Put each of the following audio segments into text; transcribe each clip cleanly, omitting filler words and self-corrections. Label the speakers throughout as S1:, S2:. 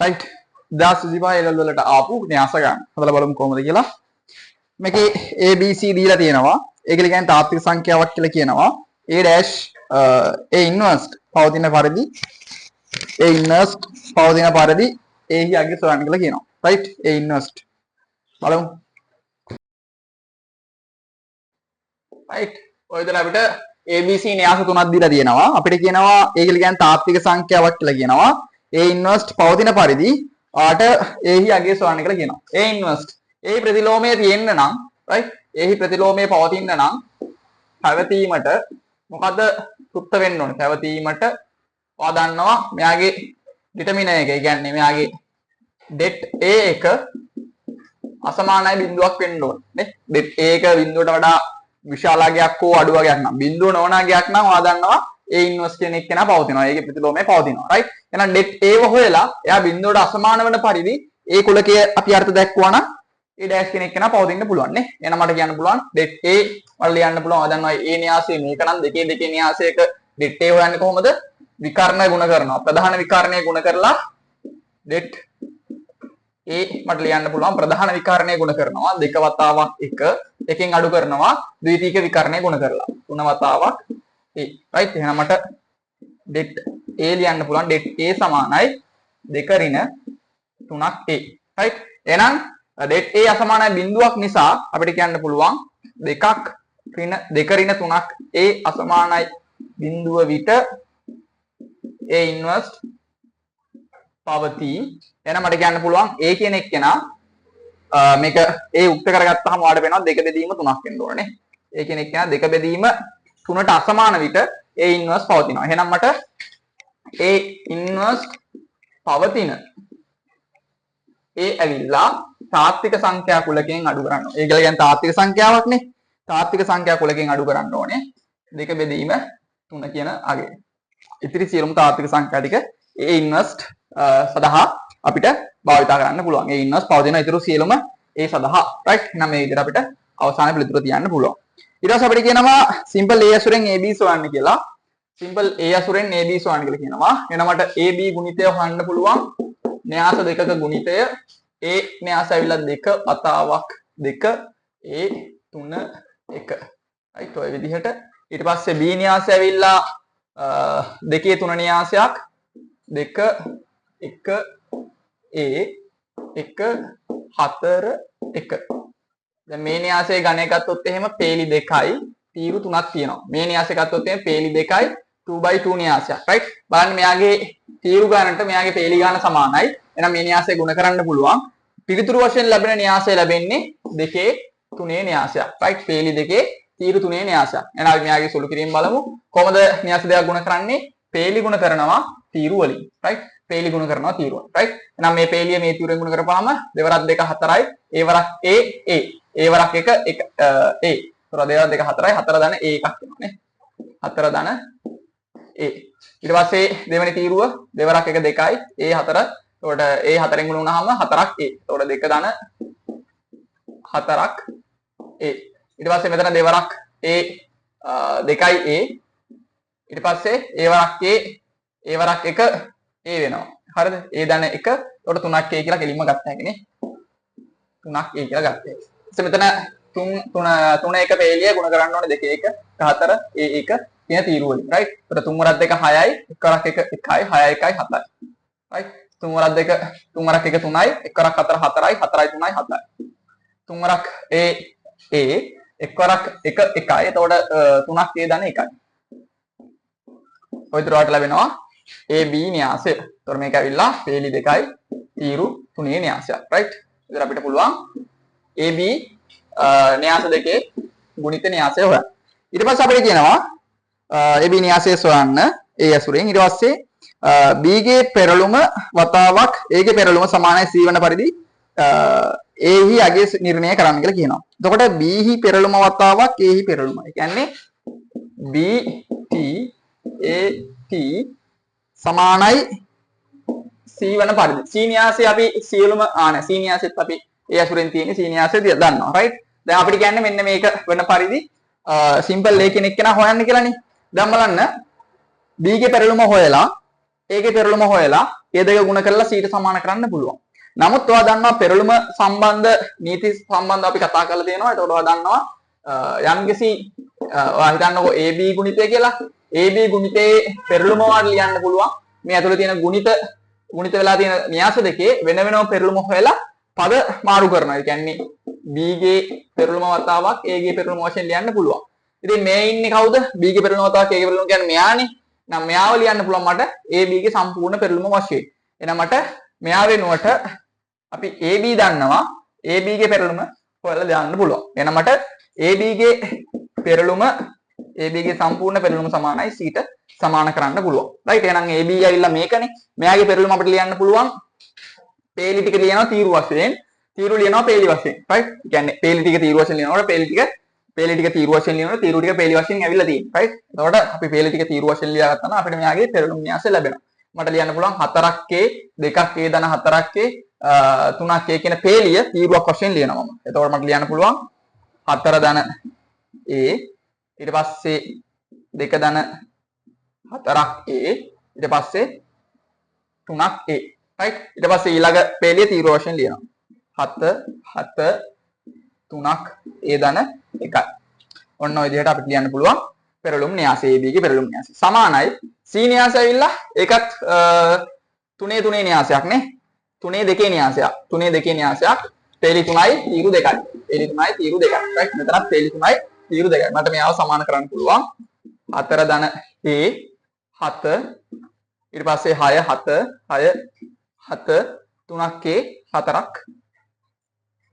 S1: Right, 2025 A level වලට ආපු න්‍යාස ගන්න. හදලා බලමු කොහොමද කියලා. මේකේ ABC දීලා තියෙනවා. ඒ කියලා කියන්නේ තාත්වික සංඛ්‍යාවක් කියලා කියනවා. A dash A inverse පවතින පරිදි, A inverse පවතින පරිදි A හි අගය සොයන්න කියලා කියනවා. රයිට්, A inverse බලමු. රයිට්, ඔය විදිහට අපිට ABC න්‍යාස තුනක් දීලා තියෙනවා. අපිට කියනවා A කියලා කියන්නේ තාත්වික සංඛ්‍යාවක් කියලා කියනවා. A inverse පවතින පරිදි ආට A හි අගය සොයන්න කියලා කියනවා. A inverse, A ප්‍රතිලෝමය තියෙන්න නම්, රයිට්, A හි ප්‍රතිලෝමය පවතින්න නම් පැවතීමට මොකද තෘප්ත වෙන්න ඕනේ? පැවතීමට ඔයා දන්නවා මෙයාගේ ඩිටර්මිනර් එක, ඒ කියන්නේ මෙයාගේ det A එක අසමානයි බිඳුවක් වෙන්න ඕනේ නේ. Det A එක බිඳුවට වඩා විශාල අගයක් හෝ අඩු අගයක් නම්, බිඳුව නොවන අගයක් නම් ඔයා දන්නවා A inverse කියන එක නා පවතිනවා. ඒකේ ප්‍රතිලෝමය පවතිනවා. රයිට්, එහෙනම් det A ව හොයලා එයා බිඳුවට අසමාන වෙන පරිදි ඒ කුලකය අපි අර්ථ දැක්වුවා නම් A dash කියන එක නා පවතින්න පුළුවන් නේ. එහෙනම් මට කියන්න පුළුවන් det A මට ලියන්න පුළුවන්. ඔයා දන්නවා A න්‍යාසය මේක නම් දෙකේ දෙකේ න්‍යාසයක det A හොයන්නේ කොහොමද? විකර්ණ ගුණ කරනවා. ප්‍රධාන විකර්ණය ගුණ කරලා det A මට ලියන්න පුළුවන්. ප්‍රධාන විකර්ණය ගුණ කරනවා දෙක වතාවක් එක, එකෙන් අඩු කරනවා ද්විතීක විකර්ණය ගුණ කරලා තුන වතාවක් A. Right, එහෙනම් මට det A ලියන්න පුළුවන්. Det A සමානයි දෙක ඍණ තුනක් A. Right, එහෙනම් det A අසමානයි බිඳුවක් නිසා අපිට කියන්න පුළුවන් දෙකක් ඍණ දෙක ඍණ තුනක් A අසමානයි බිඳුව විට A inverse පවතී. එහෙනම් මට කියන්න පුළුවන් A කියන එක්කෙනා මේක A උක්ත කරගත්තාම ඔයාලට වෙනවා දෙක බෙදීම තුනක් වෙන්න ඕනේ. A කියන එක්කෙනා දෙක බෙදීම තුනට අසමාන විට A inverse පවතිනවා. එහෙනම් මට A inverse පවතින A ඇවිල්ලා තාත්වික සංඛ්‍යා කුලකයෙන් අඩු කරන්න ඕනේ. ඒ කියලා කියන්නේ තාත්වික සංඛ්‍යාවක් නේ. තාත්වික සංඛ්‍යා කුලකයෙන් අඩු කරන්න ඕනේ දෙක බෙදීම තුන කියන අගය. ඉතිරි සියලුම තාත්වික සංඛ්‍යා ටික A inverse සඳහා අපිට භාවිතා කරන්න පුළුවන්. A inverse පවතින ඉතුරු සියලුම A සඳහා. රයිට්, එහෙනම් මේ විදිහට අපිට අවසාන පිළිතුර තියන්න පුළුවන්. ඊට පස්සේ අපිට කියනවා සිම්පල් A අසුරෙන් AB සොයන්න කියලා. සිම්පල් A අසුරෙන් AB සොයන්න කියලා කියනවා. එහෙනම් මට AB ගුණිතය හොයන්න පුළුවන්. න්‍යාස දෙකක ගුණිතය A න්‍යාස ඇවිල්ලා දෙක වතාවක් දෙක A තුන එක. රයිට්, ඔය විදිහට. ඊට පස්සේ B න්‍යාසය ඇවිල්ලා දෙකේ තුන න්‍යාසයක් දෙක එක A එක හතර එක. දැන් මේ න්‍යාසයේ ගණය ගත්තොත් එහෙම පේලි දෙකයි තීරු තුනක් තියෙනවා. මේ න්‍යාසය ගත්තොත් එහෙම පේලි දෙකයි 2 by 2 න්‍යාසයක්. රයිට්, බලන්න මෙයාගේ තීරු ගණනට මෙයාගේ පේලි ගණන සමානයි. එහෙනම් මේ න්‍යාසය ගුණ කරන්න පුළුවන්. පිළිතුරු වශයෙන් ලැබෙන න්‍යාසය ලැබෙන්නේ දෙකේ තුනේ න්‍යාසයක්. රයිට්, පේලි දෙකේ තීරු තුනේ න්‍යාසයක්. එහෙනම් අපි මෙයාගේ සුළු කිරීම බලමු. කොහොමද න්‍යාස දෙකක් ගුණ කරන්නේ? පේලි ගුණ කරනවා තීරු වලින්. රයිට්, පේලි ගුණ කරනවා තීරු වලින්. රයිට්, එහෙනම් මේ පේලිය මේ තීරුවෙන් ගුණ කරපුවාම දෙවරක් දෙක හතරයි, ඒ වරක් A A, ඒ වරක් එක එක A. ඒතර දෙවරක් දෙක හතරයි, හතර ධන A එකක් වෙනවා නේ. හතර ධන A. ඊට පස්සේ දෙවෙනි තීරුව දෙවරක් එක දෙකයි, A හතර. එතකොට A හතරෙන් ගුණ වුණාම හතරක් A. එතකොට දෙක ධන හතරක් A. ඊට පස්සේ මෙතන දෙවරක් A දෙකයි A. ඊට පස්සේ A වරක් A, A වරක් එක A වෙනවා. හරිද? A ධන එක. එතකොට තුනක් A කියලා කෙලින්ම ගත්ත හැකිනේ. තුනක් A කියලා ගත්තා. ඊට මෙතන තුන් තුන තුන එක පේලිය ගුණ කරන්න ඕනේ දෙක එක හතර A එක කියන තීරු වලින්. රයිට්, එතකොට තුන් වරක් දෙක හයයි, එක් වරක් එක එකයි, හයයි එකයි හතයි. රයිට්, තුන් වරක් දෙක, තුන් වරක් එක තුනයි, එක් වරක් හතර හතරයි, හතරයි තුනයි හතයි. තුන් වරක් A A, එක් වරක් එක එකයි. එතකොට තුනක් A ධන එකයි. ඔය විතර ඔයාලට ලැබෙනවා A B න්‍යාසය. එතකොට මේක ඇවිල්ලා පේලි දෙකයි තීරු තුනේ න්‍යාසයක්. රයිට්, ඉතින් අපිට පුළුවන් A B න්‍යාස දෙකේ ගුණිත න්‍යාසය හොයන්න. ඊට පස්සේ අපිට කියනවා A B න්‍යාසය සොයන්න A ඇසුරෙන්. ඊට පස්සේ B ගේ පෙරළුම වතාවක් A ගේ පෙරළුම සමානයි C වන පරිදි A හි අගය නිර්ණය කරන්න කියලා කියනවා. එතකොට B හි පෙරළුම වතාවක් A හි පෙරළුම. ඒ කියන්නේ B T A T සමානයි C වන පරිදි. C න්‍යාසය අපි සියලුම ආ නෑ, C න්‍යාසෙත් අපි ඒ ඇසුරෙන් තියෙන C න්‍යාසය දන්නවා. රයිට්, දැන් අපිට කියන්නේ මෙන්න මේක වෙන පරිදි සිම්පල් A කෙනෙක් කෙනා හොයන්න කියලානේ. දැන් බලන්න B ගේ පෙරළුම හොයලා A ගේ පෙරළුම හොයලා ඒ දෙක ගුණ කරලා C ට සමාන කරන්න පුළුවන්. නමුත් ඔයා දන්නවා පෙරළුම සම්බන්ධ නීති සම්බන්ධ අපි කතා කරලා තියෙනවා. එතකොට ඔයා දන්නවා යම්කිසි ඔයා හිතන්නකෝ AB ගුණිතය කියලා. AB ගුණිතයේ පෙරළුම ඔයාලට ලියන්න පුළුවන්. මේ ඇතුලේ තියෙන ගුණිත ගුණිත වෙලා තියෙන න්‍යාස දෙකේ වෙන වෙනම පෙරළුම හොයලා පද මාරු කරනවා. ඒ කියන්නේ B ගේ පෙරළුම වතාවක් A ගේ පෙරළුම වශයෙන් ලියන්න පුළුවන්. ඉතින් මේ ඉන්නේ කවුද? B ගේ පෙරළුම වතාවක් A ගේ පෙරළුම කියන්නේ මෙයානේ. නම් මෙයාව ලියන්න පුළුවන් මට AB ගේ සම්පූර්ණ පෙරළුම වශයෙන්. එහෙනම් මට මෙයා වෙනුවට අපි AB දන්නවා. AB ගේ පෙරළුම හොයලා දාන්න පුළුවන්. එහෙනම් මට AB ගේ පෙරළුම AB ගේ සම්පූර්ණ පෙරළුම සමානයි C ට සමාන කරන්න පුළුවන්. රයිට්, එහෙනම් AB ඇවිල්ලා මේකනේ. මෙයාගේ පෙරළුම අපිට ලියන්න පුළුවන්. පේලි ටික ලියනවා තීරු වශයෙන්. තීරු ලියනවා පේලි වශයෙන්. රයිට්? ඒ කියන්නේ පේලි ටික තීරු වශයෙන් ලියනකොට පේලි ටික තීරු වශයෙන් ලියනකොට තීරු ටික පේලි වශයෙන් ඇවිල්ලා තියෙනවා. රයිට්? එතකොට අපි පේලි ටික තීරු වශයෙන් ලියාගත්තා නම් අපිට මෙයාගේ පෙරළුම් න්‍යාසය ලැබෙනවා. මට ලියන්න පුළුවන් 4ක් A, 2ක් A ධන 4ක් A, 3ක් A කියන පේලිය තීරුවක් වශයෙන් ලියනවා මම. එතකොට මට ලියන්න පුළුවන් 4 ධන A, ඊට පස්සේ 2 ධන 4ක් A, ඊට පස්සේ 3ක් A. Right? ඊට පස්සේ ඊළඟ පේලිය තීරුව වශයෙන් ලියනවා. 7 7 3ක් A ධන 1යි. ඔන්න ඔය විදිහට අපිට ලියන්න පුළුවන් පෙරළුම් න්‍යාසය, AB ගේ පෙරළුම් න්‍යාසය. සමානයි C න්‍යාසය ඇවිල්ලා ඒකත් 3 3 න්‍යාසයක් නේ. 3 2 න්‍යාසයක්. 3 2 න්‍යාසයක්. පේලි 3යි තීරු 2යි. පේලි 3යි තීරු 2යි. රයිට්, මෙතනත් පේලි 3යි තීරු 2යි. මට මෙයාව සමාන කරන්න පුළුවන්. 4 ධන A 7, ඊට පස්සේ 6 7 6 7 3ක් A 4ක්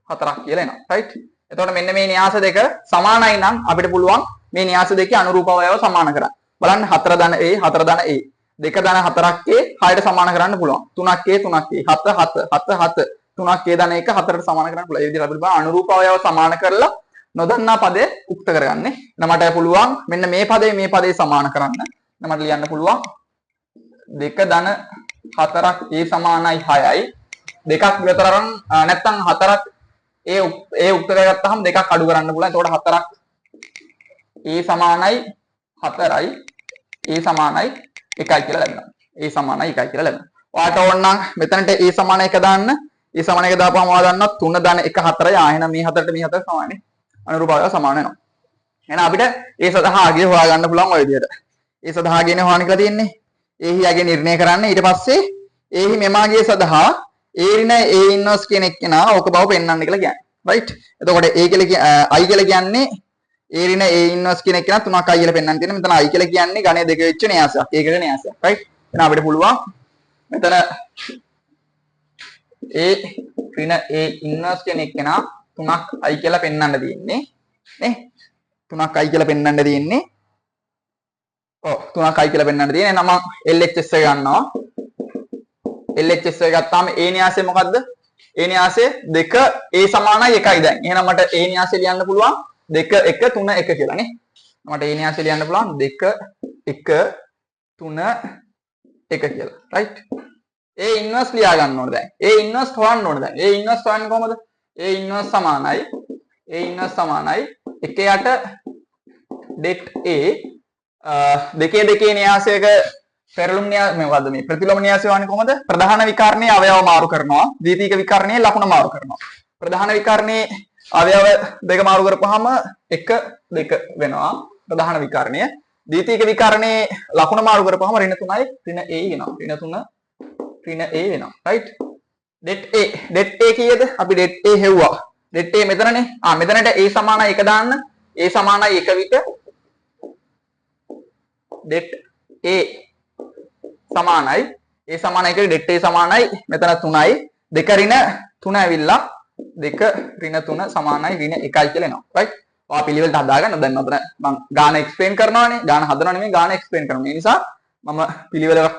S1: 4ක් කියලා එනවා. රයිට්? එතකොට මෙන්න මේ න්‍යාස දෙක සමානයි නම් අපිට පුළුවන් මේ න්‍යාස දෙකේ අනුරූප අවයව සමාන කරන්න. බලන්න, 4 ධන A 4 ධන A, 2 ධන 4ක් A 6ට සමාන කරන්න පුළුවන්. 3ක් A 3ක් A, 7 7 7 7 3ක් A ධන 1 4ට සමාන කරන්න පුළුවන්. ඒ විදිහට අපිට බලන්න අනුරූප අවයව සමාන කරලා නොදන්නා පදය උක්ත කරගන්නේ. එහෙනම් මට පුළුවන් මෙන්න මේ පදේ මේ පදේ සමාන කරන්න. එහෙනම් මට ලියන්න පුළුවන් 2 ධන 4ක් A සමානයි 6යි. දෙකක් විතර අරන් නැත්තම් 4ක් A ඒ උක්ත කරගත්තාම දෙකක් අඩු කරන්න පුළුවන්. එතකොට 4ක් A සමානයි 4යි, A සමානයි 1යි කියලා ලැබෙනවා. A සමානයි 1යි කියලා ලැබෙනවා. ඔයාට ඕන නම් මෙතනට A සමාන 1 දාන්න. A සමාන 1 දාපුවම ඔයා දන්නවා 3 ධන 1 4යි. ආ, එහෙනම් මේ හතරට මේ හතර සමානයි. අනුරූප අවයව සමාන වෙනවා. එහෙනම් අපිට A සඳහා අගය හොයාගන්න පුළුවන් ඔය විදිහට. A සඳහා අගයනේ හොයන්න කියලා තියෙන්නේ. A හි අගය නිර්ණය කරන්න. ඊට පස්සේ A හි මෙම අගය සඳහා A ඍණ A inverse කියන එක්කෙනා ඕක බව පෙන්වන්න කියලා කියන්නේ. රයිට්? එතකොට A කියලා I කියලා කියන්නේ A ඍණ A inverse කියන එක්කෙනා 3ක් I කියලා පෙන්වන්න තියෙනවා. මෙතන I කියලා කියන්නේ ඝණය දෙක වෙච්ච න්‍යාසයක්. ඒකක න්‍යාසයක්. රයිට්? එහෙනම් අපිට පුළුවන් මෙතන A ඍණ A inverse කියන එක්කෙනා 3ක් I කියලා පෙන්වන්න තියෙන්නේ. නේ? 3ක් I කියලා පෙන්වන්න තියෙන්නේ. ඔව්, 3ක් I කියලා පෙන්වන්න තියෙන්නේ. එහෙනම් මම LHS එක ගන්නවා. LHS එක ගත්තාම A න්‍යාසය මොකද්ද? A න්‍යාසය 2 A සමානයි 1යි දැන්. එහෙනම් මට A න්‍යාසය ලියන්න පුළුවන් 2 1 3 1 කියලා නේ. මට A න්‍යාසය ලියන්න පුළුවන් 2 1 3 1 කියලා. රයිට්? A inverse ලියා ගන්න ඕනේ දැන්. A inverse හොයන්න ඕනේ දැන්. A inverse හොයන්නේ කොහමද? A inverse සමානයි A inverse සමානයි 1 යට det A. දෙකේ දෙකේ න්‍යාසයක පෙරළුම් න්‍යාස, මේ මොකද්ද මේ ප්‍රතිලෝම න්‍යාසය වන්නේ කොහමද? ප්‍රධාන විකර්ණයේ අවයව මාරු කරනවා. ද්විතීක විකර්ණයේ ලකුණ මාරු කරනවා. ප්‍රධාන විකර්ණයේ අවයව දෙක මාරු කරපුවාම 1 2 වෙනවා ප්‍රධාන විකර්ණය. ද්විතීක විකර්ණයේ ලකුණ මාරු කරපුවාම ඍණ 3යි ඍණ A වෙනවා. ඍණ 3 ඍණ A වෙනවා. Right? Det A, det A කීයද? අපි det A හෙව්වා. Det A මෙතනනේ. ආ, මෙතනට A සමානයි 1 දාන්න. A සමානයි 1 විට det A සමානයි, A සමානයි 1, det A සමානයි මෙතන 3යි, 2 ඍණ 3 ඇවිල්ලා 2 ඍණ 3 සමානයි ඍණ 1යි කියලා එනවා. රයිට්? ඔයා පිළිවෙලට හදාගන්න. දැන් ඔතන මං ගාන එක්ස්ප්ලেইন කරනවානේ. ගාන හදනව නෙමෙයි, ගාන එක්ස්ප්ලেইন කරනවා. ඒ නිසා මම පිළිවෙලට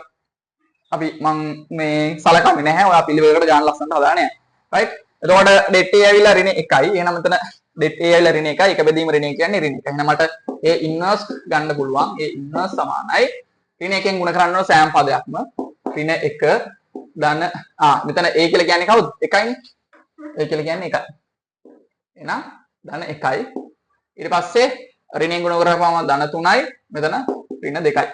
S1: අපි මං මේ සලකන්නේ නැහැ. ඔයා පිළිවෙලකට ගාන ලස්සනට හදාගෙන යන්න. රයිට්? එතකොට det A ඇවිල්ලා ඍණ 1යි. එහෙනම් මෙතන det A ඇවිල්ලා ඍණ 1යි. 1 බෙදීම ඍණ 1 කියන්නේ ඍණ 1. එහෙනම් මට A inverse ගන්න පුළුවන්. A inverse සමානයි ඍණ එකෙන් ගුණ කරන්න ඕන සෑම පදයක්ම ඍණ 1 ධන, ආ, මෙතන A කියලා කියන්නේ කවුද? 1යිනේ. A කියලා කියන්නේ 1යි. එහෙනම් ධන 1යි. ඊට පස්සේ ඍණයෙන් ගුණ කරපුවාම ධන 3යි, මෙතන ඍණ 2යි.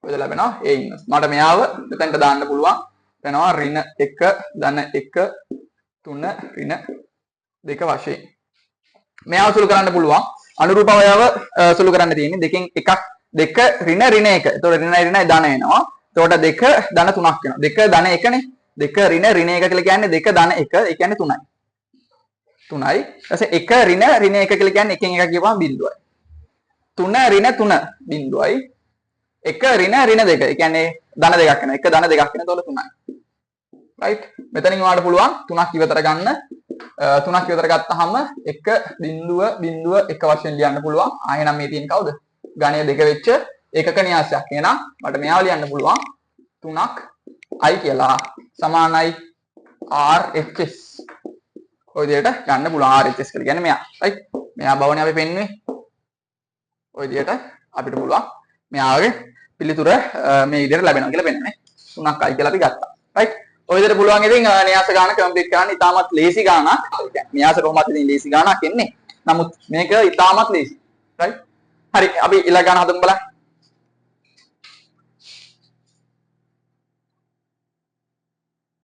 S1: ඔය ලැබෙනවා A inverse. මට මෙයාව මෙතනට දාන්න පුළුවන්. වෙනවා ඍණ 1 ධන 1 3 ඍණ 2 වශයෙන්. මෙයාව සුළු කරන්න පුළුවන්. අනුරූප අවයව සුළු කරන්න තියෙන්නේ දෙකෙන් එකක්. දෙක ඍණ ඍණ 1. එතකොට ඍණ ඍණ ධන එනවා. එතකොට දෙක ධන 3ක් වෙනවා. දෙක ධන 1නේ. දෙක ඍණ ඍණ 1 කියලා කියන්නේ දෙක ධන 1. ඒ කියන්නේ 3යි. 3යි. ඊට පස්සේ 1 ඍණ ඍණ 1 කියලා කියන්නේ එකෙන් එක කියපුවම බිඳුවයි. 3 ඍණ 3 බිඳුවයි. 1 ඍණ ඍණ 2. ඒ කියන්නේ ධන දෙකක් වෙනවා. 1 ධන දෙකක් වෙන. එතකොට 3යි. රයිට්. මෙතනින් ඔයාලට පුළුවන් තුනක් ඉවතර ගන්න. තුනක් ඉවතර ගත්තාම 1 බිඳුව බිඳුව 1 වශයෙන් ලියන්න පුළුවන්. ආ, එහෙනම් මේ තියෙන කවුද? ගණය දෙක වෙච්ච ඒකක න්‍යාසයක්. එහෙනම් මට මෙයාව ලියන්න පුළුවන් තුනක් i කියලා සමානයි RHS. ඔය විදිහට ගන්න පුළුවන්. RHS කියලා කියන්නේ මෙයා. රයිට්. මෙයා බවනේ අපි පෙන්නුවේ. ඔය විදිහට අපිට පුළුවන් මෙයාගේ පිළිතුර මේ විදිහට ලැබෙනවා කියලා පෙන්වන්නේ. තුනක් i කියලා අපි ගත්තා. රයිට්. ඔය විදිහට පුළුවන් ඉතින් න්‍යාස ගාන කම්ප්ලීට් කරන්න. ඉතාමත් ලේසි ගානක්. ඒ කියන්නේ න්‍යාස කොහොමද ඉතින් ලේසි ගානක් එන්නේ. නමුත් මේක ඉතාමත් ලේසි. රයිට්. හරි, අපි ඊළඟ ගාන හදමු බලන්න.